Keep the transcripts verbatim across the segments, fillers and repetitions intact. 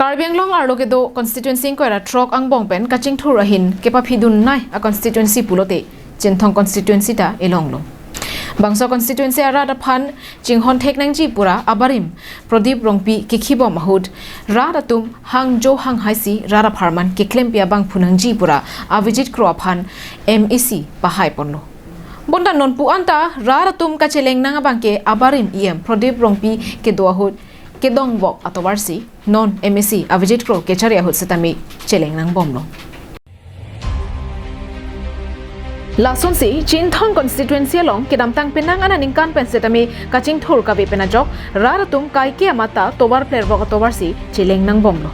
Karbi Anglong arlo kedo constituency ingkoi ra throk angbong pen kachingthur ahin kepaphidun nai a constituency pulote Chinthong constituency ta elonglo. Bangso constituency arat aphan chinghon thek nangji pura abarim Prodip Rongpi kekhibom ahut rat atum hangjo hanghaisi rat apharman keklempi abang phunangji pura Avijit Kro aphan M A C pahai ponlo. Bonta non pu anta rat atum kacheleng nang abangke abarim E M Prodip Rongpi kedo ahut kedongbok atovarsi non M A C Avijit Kro kechari ahut setame cheleng nangbomlo. Lasonsi Chinthong constituency along kedamtang penang aningkan pen setame kachingthur kave pen ajok rat atum kaike amat ta tovar plervok atovarsi cheleng nangbomlo.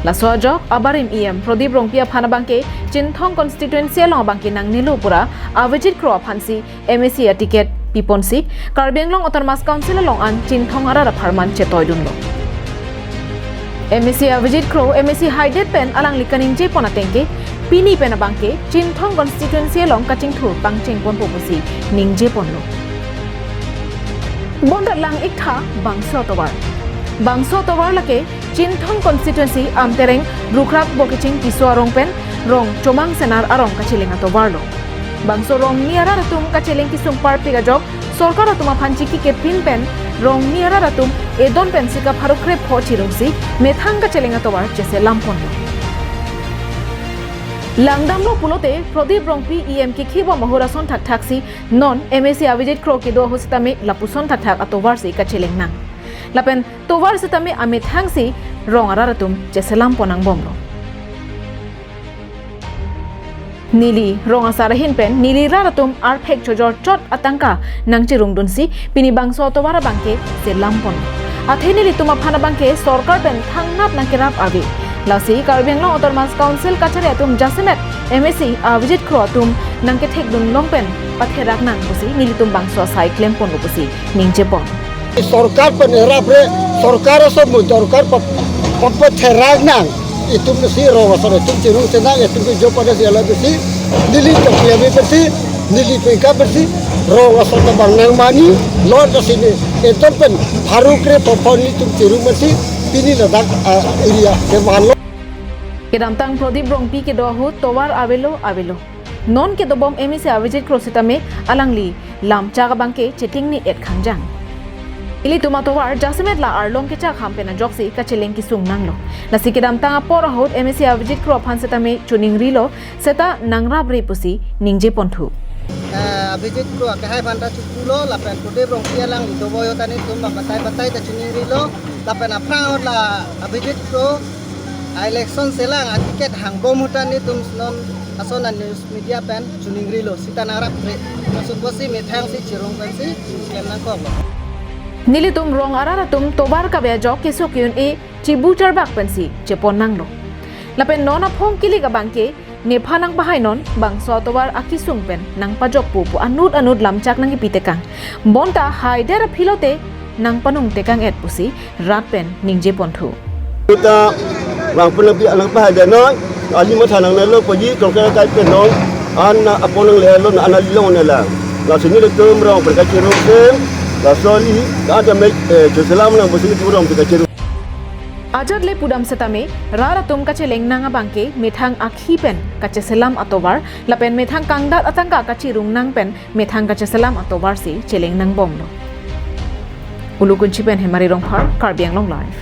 Laso ajok abarim E M Prodip Rongpi aphan abangke Chinthong constituency along abangke nangnelo pura Avijit Kro aphansi M A C a ticket piponsi Karbi Anglong Autonomous Council along an Chinthong arat apharman chetoidunlo. M A C Avijit Kro M A C haidet pen alangli kaningjepon atengke pini pen abangke Chinthong constituency along kachingthur pangchengponpo pusi ningjeponlo. Bonta lang-iktha bangso atovar. Bangso atovar lake Chinthong constituency Amtereng Rukrak Bokeching Tisso arong pen Rong Chomang Senar arong kacheleng atovarlo. Bangso Rongni arat atum kacheleng kesung parpik ajok sorkar atum aphan chiki kepin pen Rongni arat atum edon pensi kapharo krepho chirungsi methang kacheleng atovar cheselamponlo. Langdamlo pulote Prodip Rongpi E M kekhibom ahut ason thakthaksi non M A C Avijit Kro kedo ahut setame lapuson thakthak atovarsi kacheleng nang. Lapen tovar setame amethangsi rong arat atum cheselampon nangbomlo. Neli rong asar ahin pen neli rat atum arphek chojor chot atangka nangchirungdunsi pini bangso atovar abangke selampon. Athe nelitum aphan abangke sorkar pen thangnat nangkerap ave. Lasi Karbi Anglong Autonomous Council kachari atum jasemet M A C Avijit Kro atum nangkethekdun long pen patherak nang pusi nelitum bangso asai klemponlo pusi ningjepon. Sorkar pen erap re, sorkar aso mo sorkar pap-, pap-, patherak nang. Itum si rong asar itum chirung senang, itum ke jo pada si ala si neli chok ya be si, neli pengka si, rong asar tabang nang mani, lor kasi ni, itum pen pharo krepho nelitum chirung si, pini ladak, ah, area kevanlo. Kedamtang Prodip Rongpi kedo ahut tovar avelo avelo. Non kedobom M A C Avijit Kro setame alangli lamchak abangke chetingni-et khangjang. Ilitum atovar jasemet la arlong kechak ham pen ajoksi kacheleng kesung nanglo. Lasi kedamtang apor ahut M A C Avijit Kro aphan setame choningrilo seta nangrapre pusi ningjeponthu. Eh, Avijit Kro akehai aphan ta chopulo lapen Prodip Rongpi alangli dovoiyo ta nelitum batai batai ta choningrilo lapen aphrang ahut la Avijit Kro a-election selang a-ticket hangbom ahut ta nelitum non ason a-news media pen choningrilo seta nangrapre. Lason pusi methangsi chirung pensi klem nangkoklo. Nelitum rong arat atum tovar kave ajok keso ke-un-e chibu charbak pensi chepon nanglo. Lapen non aphong kilik abangke nephan nangpahai non bangso atovar akesung pen nangpajokpo pu anut anut lamchak nangkipi tekang. Bonta haidet aphi lote nangpanung tekang-et pusi rat pen ningjeponthu. Tuta bang pun lebih anak pahai dia noi, ali matha nangnelo puji tongka kai pen non, an apon nanglelo an ali longnelo. Laso nelitum rong pen kachirung pen, laso li, ada mek, eh, cheselam nang pusi nelitum rong pen kachirung. Ajat le pudam setame, rat atum kacheleng nang abangke methang akhi pen kacheselam atovar, lapen methang kangdat atangka kachirung nang pen methang kacheselam atovarsi cheleng nangbomlo. Ulukunchi pen Hemari Rongphar, Karbi Anglong Live.